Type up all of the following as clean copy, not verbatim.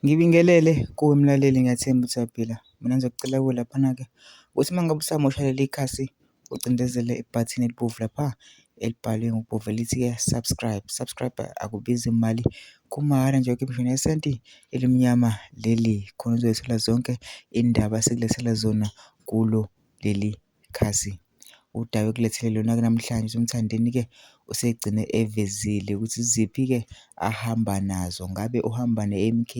Ngibingelele kuwe mlaleli, ngiyathemba ukuthi uyaphila. Mina ngizokucela kuwe laphana-ke ukuthi uma ngabe usamosha leli khasi ucindezele ibhathini elibomvu lapha elibhalwe ngokubomvu elithi-ke subscribe. Subscribe akubizi mali, kumahhala nje awukhiphi ngisho nesenti elimnyama leli, khona uzoyithola zonke iy'ndaba esikulethela zona kulo leli khasi. Udaba engikulethele lona-ke namhlanje uMthandeni-ke usegcine evezile ukuthi iziphi-ke ahamba nazo, ngabe uhamba ne-M_K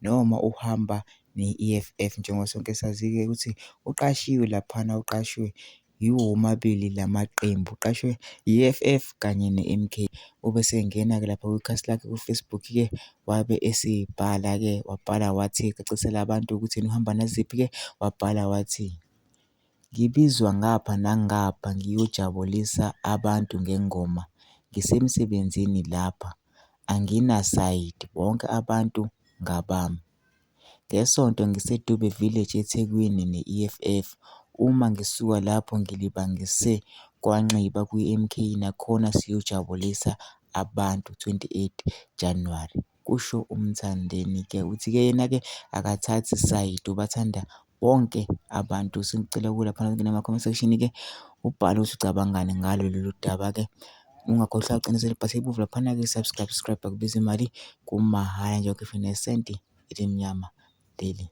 noma uhamba ne-E_F_F. Njengoba sonke sazi-ke ukuthi uqashiwe laphana, uqashwe yiwo womabili lamaqembu, uqashwe i-E_F_F kanye ne-M_K. Ube esengena-ke lapha kwikhasi lakhe ku-Facebook-ke wabe esebhala-ke wabhala wathi, ecacisela abantu ukuthi yena uhamba naziphi-ke, wabhala wathi, ngibizwa ngapha nangapha ngiyojabulisa abantu ngengoma, ngisemsebenzini lapha anginasayidi bonke abantu ngabami. NgeSonto ngiseDube Village eThekwini ne-E_F_F, uma ngisuka lapho ngilibangise kwaNxiba kwi-M_K nakhona siyojabulisa abantu 28 January, kusho uMthandeni-ke. Uthi-ke yena-ke akathathi sayidi ubathanda bonke abantu. Sengicela laphana ungene kuma-comment section-ke ubhale ukuthi ucabangani ngalo lolu daba-ke. Ungakhohlwa ukucindezela ibhathini elibomvu laphana-ke subscribe, subscribe akubizi imali kumahhala nje awukhiphi nesenti elimnyama leli.